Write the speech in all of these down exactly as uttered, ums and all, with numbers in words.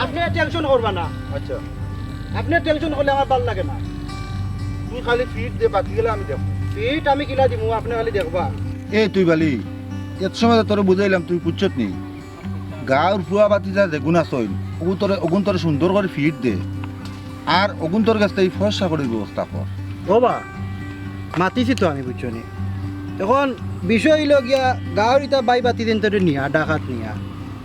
আপনে টেনশন করবা না। আচ্ছা। আপনে টেনশন করলে আমার ভালা লাগে না। তুই খালি ফিট দে, বাকি গেলা আমি দেখমু। ফিট আমি কিলা দিমু, আপনে খালি দেখবা। এ তুই বালি, এত সময় তো তোরে বুঝাইলাম, তুই বুঝছত নি? গাঁওর ফুয়া ভাতিজা যেগুন আছইন, অগুন তোরে, অগুন তোরে সুন্দর করি ফিট দে। আর অগুন তোর গেছ থাকি পয়সা করির ব্যবস্থা কর। ও বা, মাতিছি তো আমি, বুঝছো নি? এখন বিষয় অইলো গিয়া, গাঁওর ইতা ভাই ভাতিজাইন্তরে নিয়া, ঢাকাত নিয়া,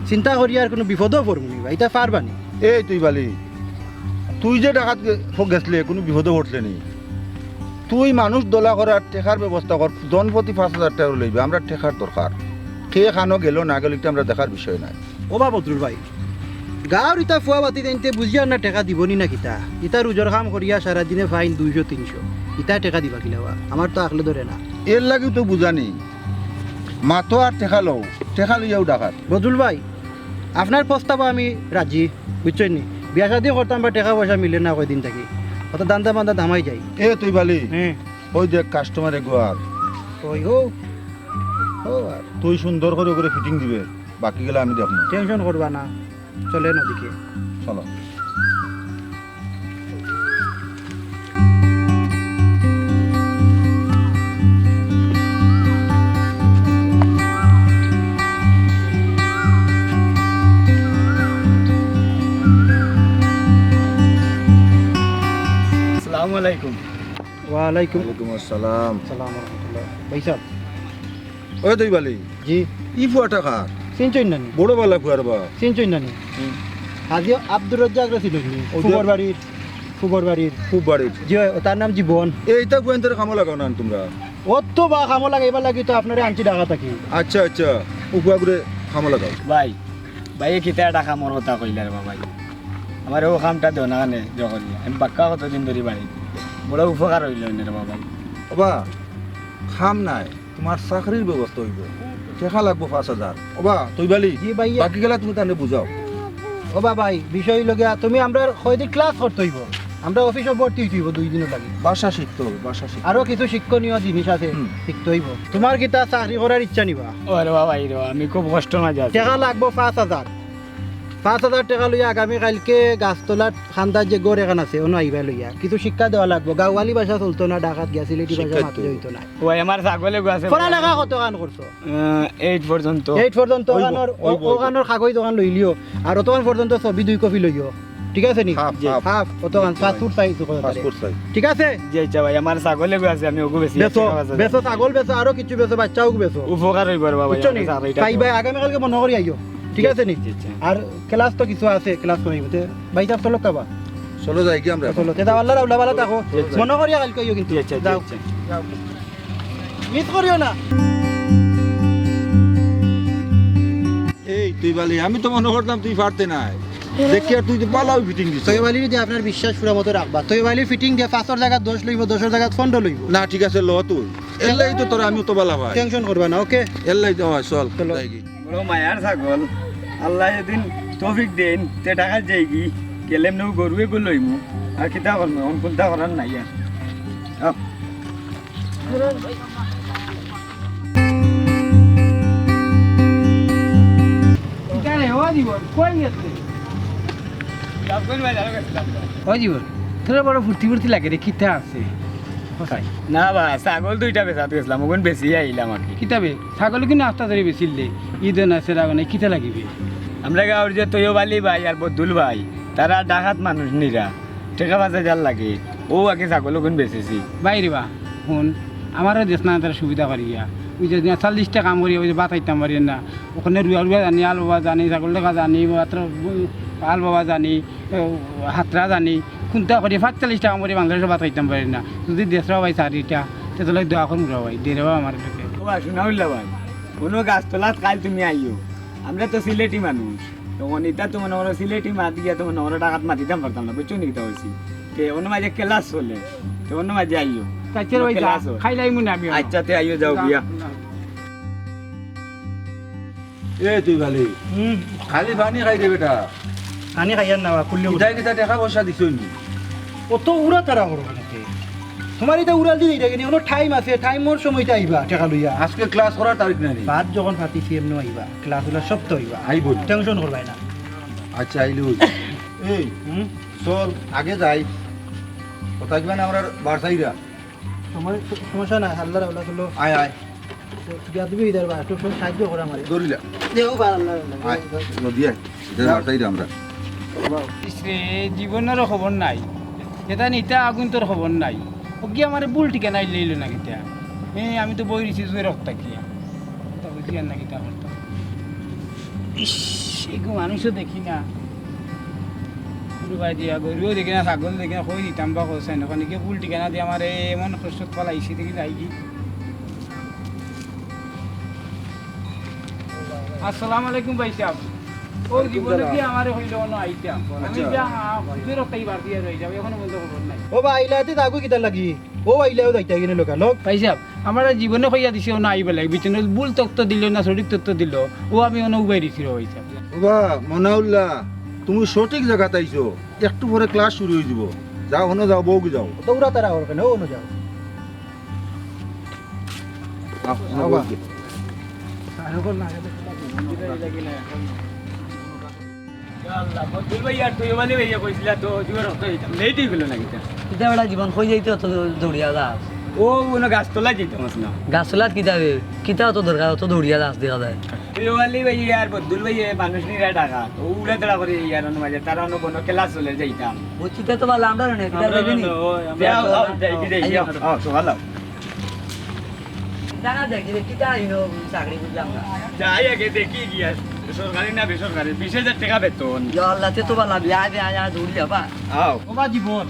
চিন্তা করি আর কুনু বিপদো পড়মু নি বা, ইতা পারবা নি? এই তুই বালি, তুই যে ঢাকাত গে-, ফ-, গেছলে, কুনু বিপদো পড়ছলে নি? তুই মানুষ দলা কর আর টেকার ব্যবস্থা কর, জনপ্রতি পাঁচ হাজার টেকা লইবে, আমরার টেকার দরকার। কে কানো গেলো না গেলো, ইটা আমরার দেখার বিষয় নায়। ও বা বদরুল ভাই, গাঁওর ইতা ফুয়া ভাতিজাইন্তে বুঝিয়ার না টেকা দিবো নি না কিতা? ইতা রুজর কাম করিয়া সারাদিনে পাইন দুইশো তিনশো, ইতা টেকা দিবা কিলা বা? আমার তো আখলে ধরে না। এর লাগিউ তো বুঝানি, মাতো আর টেকা লও, টেকা লইয়াউ ঢাকাত। বদরুল ভাই, আপনার প্রস্তাবো আমি রাজি, বুঝছইন নি? বিয়া শাদি করতাম বা টেকা পয়সা মিলে না কয়দিন থাকি, অত ধান্দা বান্দা থামাই যাই। এ তুই বালি, হ্যাঁ। ওই দেখ কাস্টমার এগু আর। ওই হো, হো আর। তুই সুন্দর করি ওগুরে ফিটিং দিবে, বাকি গেলা আমি দেখমু। টেনশন করবা না, চলেন ওদিকে। চলো। আসসালামু আলাইকুম। ওয়ালাইকুম। ওয়ালাইকুম আসসালাম। সালাম ওয়া রাহমাতুল্লাহ। ভাই সাহেব। ওই তুই বালি। জি। ই ফুয়াটা কার? চিনছইন না নি? বড় বালা ফুয়ার বা। চিনছইন না নি? হুম। হাজী আব্দুর রাজ্জাকরে চিনছইন নি? ওই যে ফুবর বাড়ির, ফুবর বাড়ির। ফুবর বাড়ির। জি, ওই, তার নাম জীবন। এইটা ফুয়াইন্তরে কামো লাগাও না তোমরা? অত বা কামো লাগাইবার লাগি তো আপনারে আনছি ঢাকা থাকি। আচ্ছা, আচ্ছা। ও ফুয়াগুরে কামো লাগাও। ভাই, ভাইয়ে কিতা একটা কামর কথা কইলা রে বা ভাই। আমারে ও কামটা দেও না কেনে, যখন আমি বাক্কা কতদিন ধরি বাড়ি। বড় উপকার অইলো নে রে বা ভাই। ওবা, কাম নায়, তুমার চাকরির ব্যবস্থা অইবো। টেকা লাগবো পাঁচ হাজার। ওবা, তুই বালি, জি ভাইয়া। বাকি গেলা তুমি তানে বুঝাও। ওবা ভাই, বিষয় অইলো গিয়া, তুমি আমরার কয়দিন ক্লাস করতে অইবো। আমরা অফিসো ভর্তি অইতে অইবো দুই দিনর লাগি। ভাষা শিখতে হবে, ভাষা শিখতে আরো হবে। কিছু শিক্ষণীয় জিনিস আছে, হুম। শিখতে অইবো। তুমার কিতা চাকরি করার ইচ্ছা নি বা? ওরে বাবা, রে, আমি খুব কষ্ট মাঝে আছি। টেকা লাগবো পাঁচ হাজার। পাঁচ হাজার টেকা লইয়া আগামী কাইলকে গাছতলার খান্দার যে ঘর এখান আছে, অনো আইবা লইয়া। কিছু শিক্ষা দেওয়া লাগবো। গাওয়ালি ভাষা চলতো না, ঢাকাত গিয়া সিলেটি ভাষা শিক্ষা মাতলে তো অইতো না। ওই আমার ছাগলে গো আছে। পড়ালেখা কতখান করছো? আহ, এইট পর্যন্ত। এইট পর্যন্ত অইবো, ওখানোর, অইবো, অইবো। ওখানোর কাগজ দোকান লইলিও। আর অতখান পর্যন্ত ছবি দুই কপি লইও। ঠিক আছে নি? হাফ, জি। হাফ। হাফ, অতখান, জি, পাসপোর্ট সাইজ ওখানে পারে। Passport size. ঠিক আছে? জি, আচ্ছা ভাই, আমার ছাগলে গো আছে, আমি ওগু বেশি বেচো, একটা কথা বেচো, জানি। ছাগল বেচো, আরো কিছু বেচো, বাচ্চাও বেচো। উপকার অইবো রে বাবা, বুঝছো নি? আমার চাকরিটা ভাই, তো ভাই, আগামীকালকে মনো করি আইও। ঠিক আছে নি? জি, আচ্ছা। আর ক্লাস তো কিছু আছে, ক্লাস করাইবো। তে ভাই সাহেব, চলো কাবা। চলো যাই কি আমরা? চলো, তে যাও, আল্লাহর আউলা বালা থাকো। জি, জি। মনো করি কালকে আইও কিন্তু। জি, আচ্ছা, জি, যাও। আচ্ছা। মিস করিও না। এই, তুই বালি, আমি তো মনো করতাম তুই পারতে নায়। দেখি আর তুই তো বালাউ ফিটিং দিছস। তৈয়ব আলী যদি আপনার বিশ্বাস পুরা মতো রাখবা, তৈয়ব আলী ফিটিং দিয়া পাঁচর জাগাত দশ লইবো, দশর জাগাত পনরো লইবো। না, ঠিক আছে, ল তুই। এল্লাই তো তোর আমি তো বালা ভাই। টেনশন করবা না, ওকে? এল্লাই তো হয়, চল, চলো। যাই কি? বড় মায়ার ছাগল, আল্লায় যেদিন তৌফিক দেইন, তে ঢাকাত যাইগি, গেলে এমনেউ গরু এগু লইমু, আর কিতা করমু, অখন কুন্তা করার নাই আর। আও। ইকারে, ও জীবন, কই গেছে? ও জীবন, তোরা বড় ফুর্তি ফুর্তি লাগে রে, কিতা আছে? কোথায়? না বা, ছাগল দুইটা বেচাত গেছিলাম, অগুন বেচিয়া আইলাম আর কি। কিতা বে? ছাগল কিনা আস্তা ধরি বেচিল দে, ইদে না সেরা মানে কিতা লাগিবে? আমরা গাঁওর যে তৈয়ব আলী ভাই আর বদুল ভাই, তারা ডাকাত মানুষ নিরা, টেকা পাঁচ হাজার লাগে, অউ আগে ছাগল অগুন বেচেছি। ভাই রে বা, হুন, আমারও দেশ না তারা সুবিধা করিয়া, ওই যে চল্লিশটা কাম করিয়া, ওই যে ভাত খাইতাম পারি না, ওখানে রুয়া রুয়া জানি, আল বাবা জানি, ছাগল দেখা জানি, মাত্র আল বাবা জানি, হাতরা জানি, কুন্তা করি পাঁচচল্লিশটা কাম করি বাংলাদেশো ভাত খাইতাম পারি না। যদি দেশরা ভাই চারিটা, তে তোলে দোয়া করুন রে ভাই, দে রে বাবা আমার লোকে। ও ভাই, শোনা হইলা ভাই, অনো গাছতলাত কাইল তুমি আইও। আমরা তো সিলেটি মানুষ, তখন ইতা তো মনে করো সিলেটি মাত গিয়া তো মনে করো ঢাকাত মাতিতাম পারতাম না, বুঝছো নি কিতা কইছি? তে অনো মাঝে ক্লাস চলে, তে অনো মাঝে আইও। আচ্ছা রে ভাই, যা, ক্লাস হয়। খাইলাই মনে আমি অনো। আচ্ছা, তে আইও, যাও গিয়া। এ তুই খালি, হুম। খালি পানি খাই দে বেটা। পানি খাইয়ার না, খুললে কিতা কিতা টেকা পয়সা দিছইন নি? অত উড়া তারা করো কেনে? তোমার ইতা উড়াল দি যাইতা কেনে? অনো টাইম আছে, টাইমর সময়তে আইবা টেকা লইয়া। আজকে ক্লাস করার তারিখ না নি? বাদ যখন পাতিছি এমনে আইবা, ক্লাস অইলা সব তো আইবা। আইবো। টেনশন করবায় না। আচ্ছা, আইলে অইছে। এই, হুম? চল, আগে যাই। কথা কিবা না, আমরা বারসাইরা। সময়, সমস্যা নাই, আল্লাহর আল্লাহ চলো। আয়, আয়। তো, গিয়া তুমি ইধার বার, একটু সাহায্য করো আমারে। ধরিলা। দেও বার আল্লাহর আল্লাহ। আয়, নদী আয়। ইধার বারসাইরা আমরা। ইস রে, জীবনরও খবর নাই। এটা নিতা আগুন তোর খবর নাই। ও কি আমারে ভুল ঠিকানা লইল না কিতা? এ, আমি তো বই রইছি জুয়ের রক্ত থাকিয়া। তা বুঝি আর না কিতা করতাম। ইস, এগু মানুষও দেখি না। গরু বাই দিয়া, গরুও দেখি না, ছাগল দেখি না, কই দিতাম বা কইছেন। ওখানে গিয়ে ভুল ঠিকানা দিয়ে আমারে এমন কষ্ট ফালাইছি, দেখি যাই কি। আসসালামু আলাইকুম ভাই সাহেব। ও জীবনে কি আমারে হইল না আইতাম? আমি আচ্ছা। যা, আ, ফেরত তাই বার দিয়ে রয়ে যাবে, এখনো বলতে খবর নাই। ও ভাই, ইলাতে যাগো কিতার লাগি? ও ভাই, ইলাও যাইতা গিনে লোকা লোক। ভাই সাহেব, আমারে জীবনে কইয়া দিছে, ও না আইবে লাগে, বুঝছেন? ভুল তথ্য দিল না, সঠিক তথ্য দিল, ও আমি অনো উবাই দিছি রে ভাই সাহেব। বাবা মনাউল্লাহ, তুমি সঠিক জায়গাত আইছো। একটু পরে ক্লাস শুরু হয়ে দিব। যাও, হনো যাও, বউকে যাও। তো উড়া তারা ওর কেন? ও না যাও। আও, আও বা। বউকে। ইয়া আল্লাহ, বদরুল ভাই আর তুই মানে ভাইয়া কইছিলা তো জুয়ার অত হইতাম। লেট হয়ে গেল না কিতা? কিতা বেটা জীবন কই যাইতে অত দৌড়িয়া যাস? ও, কোনো গাছতলা যাইতাম আছে না। গাছতলাত কিতা বে? কিতা অত দরকার, অত দৌড়িয়া যাস দেখা যায়? তুই ওয়ালি ভাই আর বদরুল ভাই এ মানুষ নিরা ঢাকা। ও উড়া তাড়া করে ইয়ার অনু মাঝে, তারা অনু কোনো ক্লাস চলে যাইতাম। বুঝছি তো ভালো, আমরা না, কিতা আমরা যাইবে নি? না, ও, আমরা যাও, তো যাও, যাও, যাও, যাও, যাও, সকাল যাও। দেখা দেখি রে, কিতা আইলো চাকরি বুঝলাম না। যাই আগে দেখি গিয়া, সরকারি না বেসরকারি, বিশ হাজার টাকা বেতন। ইয়া আল্লাহ, তে তো বালা, আয়, আয়, আয়, আয়, দৌড়ি যাবা। আও। ও বা জীবন,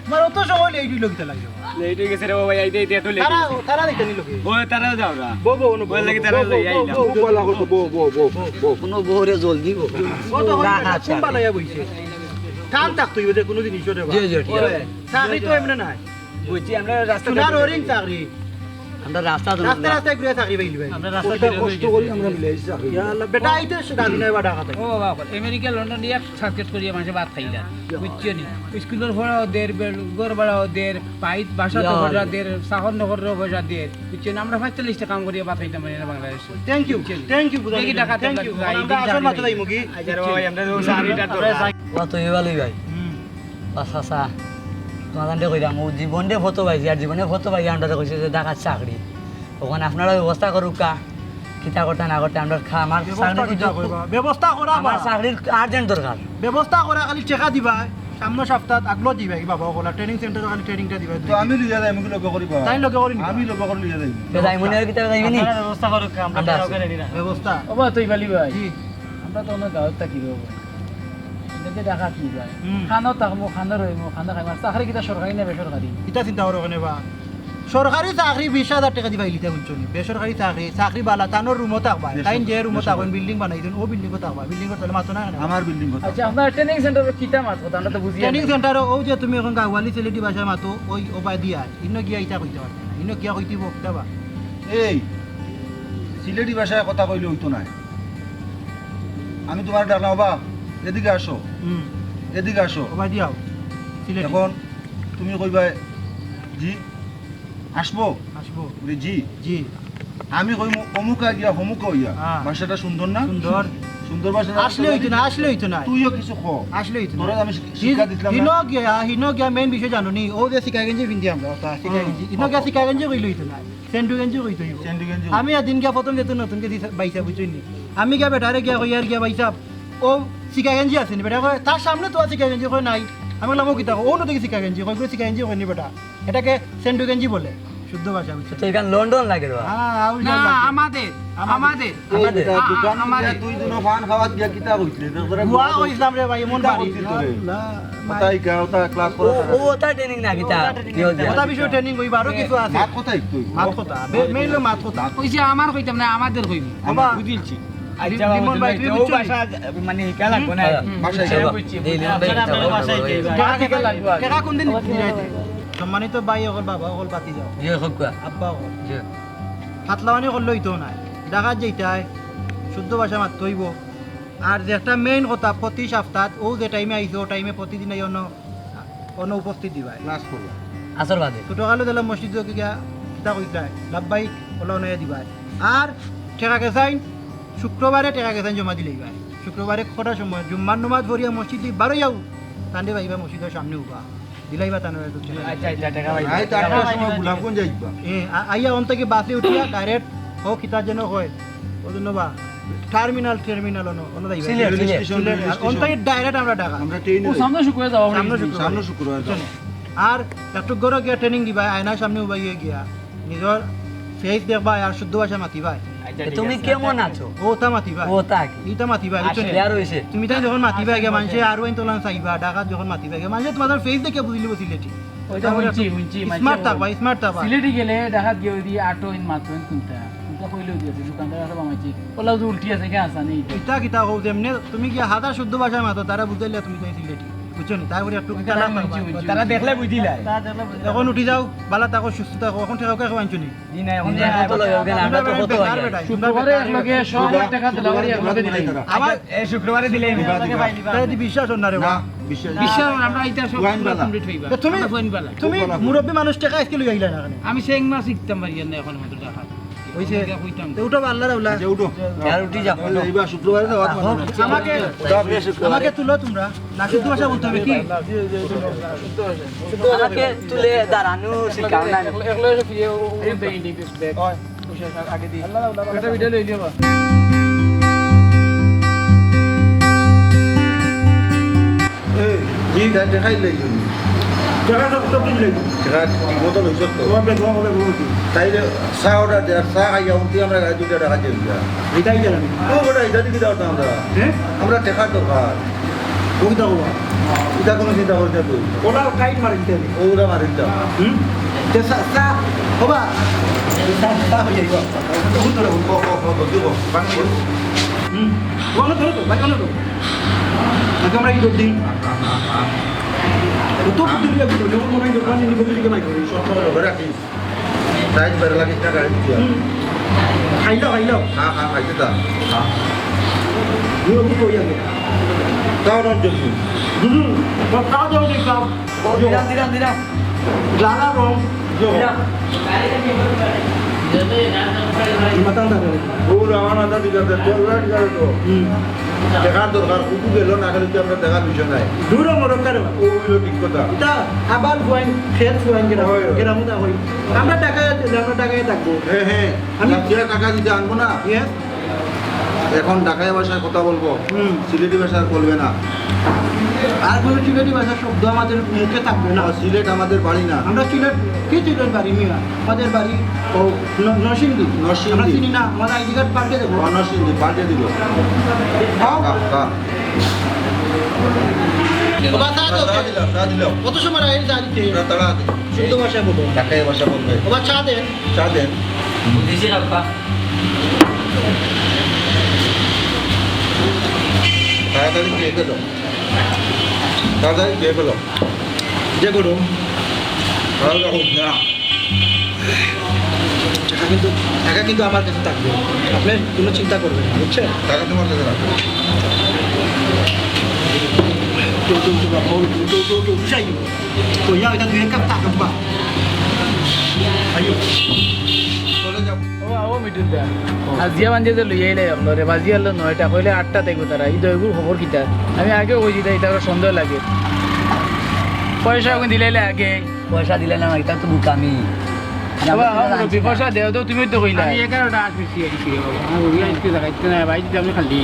তোমার অত সময় লেট হইলো কিতা লাগে? লেট হয়ে গেছে রে বাবা, আইতে আইতে এত লেট তারা, হয়ে গেছে। তারা দেখতে নিল কি? ও, তারাও যাও না। বউ, বউ, অনু, বউ, বউ, লাগি বউ, তারা বউ, লইয়া বউ, আইলাম। বউ, বউ, বউ, বউ, বউ, বউ। কোনো বউরে জলদি বউ। ও তো হয় না, রাখা কোন চাকরি। বালাইয়া বইছে? কাম থাকতো হইবে যে কোনো জিনিস ওরে বা। জি, জি, ঠিক আছে। চাকরি তো এমনি নাই। বুঝছি, আমরা রাস্তা সোনার হরিণ চাকরি। আমরা রাস্তা তো রাস্তা না। রাস্তায় ঘুরে চাকরি পাইলি ভাই। আমরা রাস্তা ওটা দিয়ে কষ্ট করি আমরা মিলে আইছি চাকরি। ইয়া আল্লাহ, বেটা, এই তো সে দাবি নাই বা ঢাকা থেকে। ও বাবা, আমেরিকা, লন্ডন দিয়ে সার্কিট করিয়া মানুষে ভাত খাইলা। বুঝছো নি? স্কুলের পড়াও দের, বেল-, ঘর ভাড়াও দের, পাইত বাসা তো ইয়া ভাড়া আল্লাহ। দের, চাকর নকরও পয়সা দের। বুঝছো নি? আমরা পঁয়তাল্লিশটা কাম করিয়া ভাত খাইতাম পারি না বাংলাদেশে। Thank you, বুঝছো নি? Thank you, বুঝা দেখি গেল। ঢাকা Thank থেকে you। যাই, আমরা দিন আসল জানি মাত্র নাই। যাইমু কি? আচ্ছা রে বাবা, আমরা তো চাকরিটা তো ও তো এই ভালোই ভাই। হুম। বাস চাচা, তোমার জানতে কইরাম, ও জীবন দে ফটো পাইছি, আর জীবনে ফটো পাইয়া আমরা তো কইছি যে ঢাকার চাকরি। ওখানে আপনারা ব্যবস্থা করুক কা, কিতা করতে না করতে আমরা খা-, আমার ব্যবস্থা চাকরি কিতা কিন্তু করবা? ব্যবস্থা করা আমার বা। চাকরির urgent দরকার। ব্যবস্থা করা খালি টেকা দিবা, সামনে সপ্তাহ আগলো দিবা কি বাবা, ওগুলা ট্রেনিং সেন্টারে খালি ট্রেনিংটা দিবা। তো আমি লিয়া যাই, আমি লগে করিবা। তাই লগে করি নিবা। আমি লগে করি লিয়া যাই। তো যাই মনে হয় কিতা যাইবি নি? আপনারা ব্যবস্থা করুক কা, আমরা আমরা আছি। ওখানে নিরা। ব্যবস্থা। ও বা তুই বালি ভাই। জি। আমরা তো অন্য গাঁওত থাকি রে। এটাতে ঢাকা কি যায়? হুম। খানো থাকমু, খানো রইমু, খানো খাইমু। আর চাকরি কিতা সরকারি না বেসরকারি? ইতা চিন্তা করো কেনে বা? সরকারি চাকরি বিশ হাজার টাকা দি পাইলিতা বুঝছো নি? বেসরকারি চাকরি, চাকরি বালা, তানোর রুমও থাকবা। বেসরকারি, তাইন যে রুমও থাকবা, বেসরকারি। বিল্ডিং বানাইছইন, ও বিল্ডিংও থাকবা, বিল্ডিংর তলে মাতো না কেনে? আমার বিল্ডিং কথা। আচ্ছা, আপনার ট্রেনিং সেন্টারো কিতা মাত কথা? আমরা তো বুঝি ট্রেনিং না। সেন্টারো ও যে তুমি এখন গাওয়ালি সিলেটি ভাষায় মাতো, ওই ওবায়দি আর। ইনো গিয়া ইতা কইতে পারবে না। ইনো গিয়া কইতে বক্তা বা। এই, সিলেটি ভাষায় কথা কইলে হইতো না। আমি তোমার ডাকলাম, "বাবা, এদিকে আসো, হুম। এদিকে আসো।" ওবায়দি আও। সিলেটি। এখন তুমি কইবা, "জি, আসবো?" আসবো। বলি, "জি।" জি। আমি কইমু, "অমুকা গিয়া হমুকা হইয়া।" হ্যাঁ। ভাষাটা সুন্দর না? সুন্দর। সুন্দর ভাষা না? আসলে হইতো না, আসলে হইতো না। তুইও কিছু ক। আসলে হইতো না। তোরা আমি শি-, শিক্ষা দিছিলাম না? হিনো গিয়া, হিনো গিয়া মেইন বিষয় জানো নি? ও যে সিকা গেঞ্জি পিন্দি আমরা, ওটা সিকা হুম। গেঞ্জি। হিনো গিয়া সিকা গেঞ্জি কইলে হইতো না। সেন্ডু গেঞ্জি কইতে হইব। সেন্ডু গেঞ্জি আমি কইতে এদিন গিয়া প্রথম যেতে নতুন গেছি বাইসা বুঝছইন নি? আমি গিয়া বেটারে গিয়া কই আর গিয়া বাইসা, ও সিকা গেঞ্জি আছে নি? বেটা কয়, "তার সামনে তো সিকা গেঞ্জি।" কয়, "নাই।" আমি বললাম, "ও কিতা কয়?" "ও নতুন সিকা গেঞ্জি।" কয়, "সিকা গেঞ্জি কয় নি বেটা। এটাকে সেন্ডু গেঞ্জি বলে।" শুদ্ধ ভাষা বুঝছো? তো এখান লন্ডন লাগে রে বা। হ্যাঁ, আউল না, লাগে। আমাদের, আমাদের। আমাদের। এই বেটা, আ-, আ-, দোকান আমাদের। গিয়া তুই দুনো পান খাওয়াত গিয়া কিতা কইছলি? তোর তোরা গুয়া গুয়া কইছলাম রে ভাই, এমন গুয়া বাড়ি। কইছলি তোরে। আল্লাহ, কোথায় গা, ওটা class ও, করা ও, ওটা training না, কিতা? ওটা training কি হল না। দিয়া? ওটা বিষয়ে training কইবা, আরো কিছু আছে। মাত কথা একটু। মাত কথা। বে-, main হলো মাত কথা। কইছে আমার কইতাম না, আমাদের কইবি। বাবা। বুঝিলছি। আচ্ছা, বাবা, বিমল ভাই, তুমি তুমি ও বুঝছো নি? ভাষা মানে হিকা লাগবো না। হুম। ভাষা হিকা। বুঝছি, বুঝছি। এই লিমন ভাই, আপনার হিকা লাগবো। ভাষা হিকা। টেকা, টেকা কোন দিন দিলাইতে? সম্মানিত ভাই অকল, বাবা অকল, বাতি যাও। ইয়ে, খুব কুয়া। আব্বা অকল। জি। ফাতলাওয়ানি করলে অইতো নায়। ঢাকাত যাইতায়, শুদ্ধ ভাষা মাততে অইবো। আর যে একটা main কথা, প্রতি সপ্তাহত ও যে time-এ আইছো, ও time-এ প্রতিদিন আইয়া অনো, অনো উপস্থিত দিবায়। Class করবা। আসর বাদে। ছোটকালে দিলাম মসজিদো গিয়া কিতা কইতায়, লাব্বাইক, ওলা অনো দিবায়। আর টেকা গেছাইন, শুক্রবারে টেকা গেছাইন জমা দিলাইবায়। শুক্রবারে কটার সময় জুম্মার নমাজ পড়িয়া মসজিদ দি বারইয়াউ, তানরে পাইবা মসজিদর সামনে উবা। দিলাইবা তানরে একটু টেকা। আচ্ছা, আচ্ছা, টেকা পাইবা। রাইত আটটার সময় গোলাপগঞ্জ আইবা। এ, আ-, আইয়া অন থাকি বাসে উঠিয়া direct ও কিতা যেন কয়, ও যেন বা terminal, terminal অনো, অনো যাইবা। সিলেট, সিলেট। সিলেট। আর অন থাকি direct আমরা ঢাকা। আমরা ট্রেনে ও যাই। সামনে শুক্রবার যাওয়া সামনে শুক্রবার। সামনে শুক্রবার যাওয়া। আর একটু ঘরো গিয়া training দিবা, আয়নার সামনে উবাই গিয়া। নিজর face দেখবায় আর শুদ্ধ ভাষা মাতিবায়। আচ্ছা, ঠিক আছে। তুমি কেমন আছো? ও তা মাতিবায়। ও তা কি? ইতা মাতিবায়, বুঝছো নি? Clear অইছে। তুমি তাই যখন মাতিবায় গিয়া, মানষে আরো আইন তোলান চাইবা, ঢাকাত যখন মাতিবায় গিয়া, মানষে তুমার face দেখিয়া বুঝিলিবো সিলেটি। ওইটা হুনছি, হুনছি, smart থাকবা, smart থাকবা। সিলেটি গেলে ঢাকাত গিয়া ওই দিয়ে আটো ইন মাতো ইন কুনটা? কুনটা কইলেও দিয়েছে, দোকানদার আছে বামাইছে। ওলা যে উল্টি আছে, কে আসা নেই। ইতা কিতা কও, যেমনে তুমি গিয়া হাজার শুদ্ধ ভাষায় মাতো, তারা বুঝাইলে তুমি তাই সিলেটি। বুঝছো নি? তারপরে একটু তারা তারা বুঝছি, বুঝছি, তারা বুঝছি। দেখলে বুঝিলায়। এখন উঠি যাও, বালা থাকো, সুস্থ থাকো। এখন টেকা কেউ আনছো নি? জি না, এখন জি না, না। কত লগে, ওখানে আমরা তো কত বেকার হয়। বেটা, শুক্রবারে আমরা এক লগে সব টেকা দিলাম, আর এক লগে দিলাম। আমার এই শুক্রবারে দিলে আমি। তাই দি বিশ্বাস অর না রে না, বা। বিশ্বাস। বিশ্বাস অর, আমরা ইটা সব পুরা complete হইবা। তা তুমি, আমরা পুরা বালা। তুমি মুরব্বী মানুষ, টেকা আজকে লই আইলা না কেনে? আমি সেং মাছ শিখতাম পারি না এখন মতো টাকা। অইছে। তে উঠো, আল্লাহর আউলা। আচ্ছা, উঠো। আর উঠি যাও। এইবার শুক্রবারে তো আমাকে, আমাকে তুলো তোমরা। না, শুদ্ধ ভাষা বলতে হবে কি? আমাকে তুলে দাঁড়ানো শিখাও না। এই, জি, তা দেখাই লই যাবি। দেখা সব, সব কিছু লই যাবি। দেখা ঠিক মতো লইছ তো? তোমার বেগ, তোমার বেগ, তোমার কি? তাইলে চা order দে, আর চা খাইয়া উঠি আমরা গাড়ি দুইটা টাকা দিয়ে দিবা। এটাই জানি। ও, ওটা এটা দিকে যাও তো আমরা। হ্যাঁ? আমরা টেকার দরকার। ওইটা হবা। এটা কোনো চিন্তা করিস না তুই। ওটা টাইট মারি দিতে হবে। ওটা মারি দিতে হবে। হুম? যে চা, চা, হবা। চা, চা হয়ে যাবে। বহুত ধরে, বহুত। ও, ও, ও, ও, ও, ও, হুম। ওখানে ধরো তো, ভাই, ওখানে ধরো। আগে আমরা এই দোষ দিই। ও তো বুদ্ধি দিয়ে বুদ্ধি, যখন মনে হয় দোকানে নিবো, দিকে মাইক করি। সব সময় ধরে রাখিস। সাইজ বেড়ে লাগিস না, গাড়ি দিয়ে। হুম। খাইলাও, খাইলাও। হ্যাঁ, হ্যাঁ, খাইতে দা। হ্যাঁ। নিয়ে ওকে কই আগে? তাও রং জলদি। হুম, হুম। তাও জলদি, তাও। ও, দিলাম, দিলাম, দিলাম। লালা রং। জো। দিলাম। মাথা না ধরে। ও, রাওয়ানা দা, ঠিক আছে, চল, রাইট গাড়ি তো। হুম। দেখার দরকার, কুকু গেল না, খালি তুই আমরা দেখার বিষয় নাই। দূরও মরক্কার। ও, ওইলো ঠিক কথা। এটা আবার ফুয়াইন, খেত ফুয়াইন গ্রাম, হয়, হয়। গ্রামও দা হয়। আমরা ঢাকায় আছি, আমরা ঢাকায় থাকবো। হ্যাঁ, হ্যাঁ। আমি লাঠিয়া টাকা দিতে আনবো না। Yes। এখন ঢাকাই ভাষায় কথা বলবো। হুম। সিলেটি ভাষা আর বলবে না। আর কোনো সিলেটি ভাষার শব্দ আমাদের মুখে থাকবে না। আর সিলেট আমাদের বাড়ি না। আমরা সিলেট, কি সিলেট বাড়ি মিয়া? আমাদের বাড়ি ও ন-, নরসিংদী। নরসিংদী। আমরা চিনি না, আমাদের আইডি কার্ড পাল্টে দেবো। ও, নরসিংদী, পাল্টে দিব। খাও। খা, খা। বাবা, চা দাও। চা দিলাম, চা দিলাম। কত সময় লাগে চা দিতে? না, তাড়া দিলাম। শুদ্ধ ভাষায় বলো। ঢাকাই ভাষা বলবে। বাবা, চা দেন। চা দেন। বুঝেছি, আব্বা। তাড়াতাড়ি খেয়ে দে তো। তাড়াতাড়ি খেয়ে ফেলো। যে করো। তাড়াতাড়ি হোক না। টাকা কিন্তু, টাকা কিন্তু আমার কাছে থাকবে। আপনি কোনো চিন্তা করবেন না, বুঝছেন? টাকা তোমার কাছে রাখো। তো, তো, তো, বাবা, ও, তো, তো, তো, তো, বুঝাই দিব। তো, ইয়া, এটা দুই এক কাপ চা খাবা। আইও। চলে যাবো। ও, ও, মিঠুন দা। আজিয়া বাঞ্জে যে লইয়া আইলে আপনারে, বাজি আনলো নয়টা, কইলে আটটা দেখবো তারা। এই দইগুর খবর কিতা? আমি আগেও কইছি, তাই তারা সন্দেহ লাগে। পয়সা এখন দিলাইলে আগে। পয়সা দিলে না, এটা তো বুকামি। বাবা, আমার মুরব্বি, পয়সা দেও তো, তুমি তো কইলা। আমি এগারোটা আট বেশি আইছি রে বাবা। আমার রুগী আজকে দেখাইতে না, ভাই, যদি আমি খালি।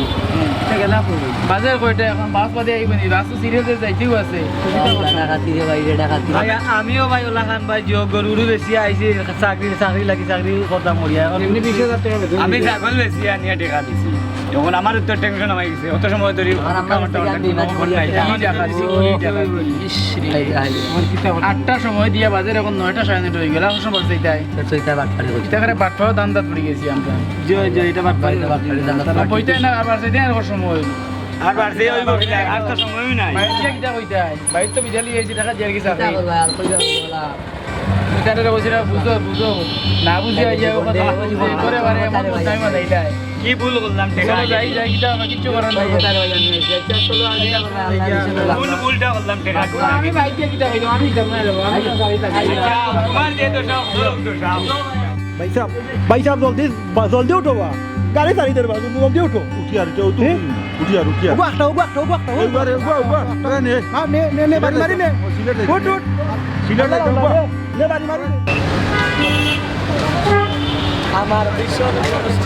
এটা গেলা কই? বাজার কয়টা এখন? বাস বাদে আইবো নি? বাস তো সিরিয়াল যাইতেও আছে। ডাকাতি রে ভাই, রে ডাকাতি। ভাই, আমিও ভাই ওলা খান ভাই, জিও গরু উরু বেশি আইছি, চাকরি, চাকরি লাগি, চাকরি করতাম করিয়া। এখন এমনি বিশ হাজার টাকা বেতন আমি দিছে। ছাগল বেশি আনিয়া টাকা দিছি। এখন আমার তো টেনশন হয়ে গেছে, অত সময় ধরে আর আমার কামটা থেকে আমি অনেক বিমান খবর করিয়া নাই। টাকা কি টাকা দিছি, কি টাকা দিছি? ইস রে। এই যে আইলে। আটটার সময় দিয়া বাজার এখন নয়টা সাড়ে নয়টা হয়ে গেল, এখন সময় যাইতাই। তো এটা বাটপারি করছে। এটা করে বাটপারও দাম দাঁত পড়ে গেছি আমরা। যে, যে, এটা বাটপারি। এটা বাটপারি দাম দাঁত পড়ে। বইতে না, আর বাড়ছে দেন আর সময়। আর বাড়ছে ওই বইতে, আর তো সময়ই নাই। বাইরে গিয়া কিতা কইতাই? বাইরে তো বিজালি হয়েছে, দেখা যায় আর কি কিতা সাথে। করবা, আর কইবা বলা। তুমি তারে কইছি না, বুঝো, বুঝো। না বুঝি আইয়া ও কথা বুঝে, করে বারে এমন বদনামি বানাইলাই। কি ভুল করলাম, টেকা চলো, যাই, যাই, কিতা আমার কিচ্ছু করার নাই। তারে বাজার নিয়ে এসে, আচ্ছা, চলো, আর কিতা করবা, আল্লাহ দিছে বলা। কোন ভুলটা করলাম, টেকা? আমি বাইকে কিতা কইলাম, আমি কিতা না, আমি তো গাড়ি থাকি। আচ্ছা, তোমার যে দোষ, ওর দোষ। ভাই সাহেব, ভাই সাহেব, জলদি, জলদি উঠো বা। গাড়ি চালি দের বা, জলদি উঠো। উঠি আর, উঠি আর, উঠি আর। উঠি আর, উঠি আর। উবা একটা, উবা একটা, উবা একটা, উবা। এবারে উবা, উবা। নে, নে, নে, বাড়ি মারি নে। সিলেট যাইতে। উঠ, উঠ। সিলেট যাইতে, উবা। নে, বাড়ি মারি নে। আমার ভীষণ কষ্ট।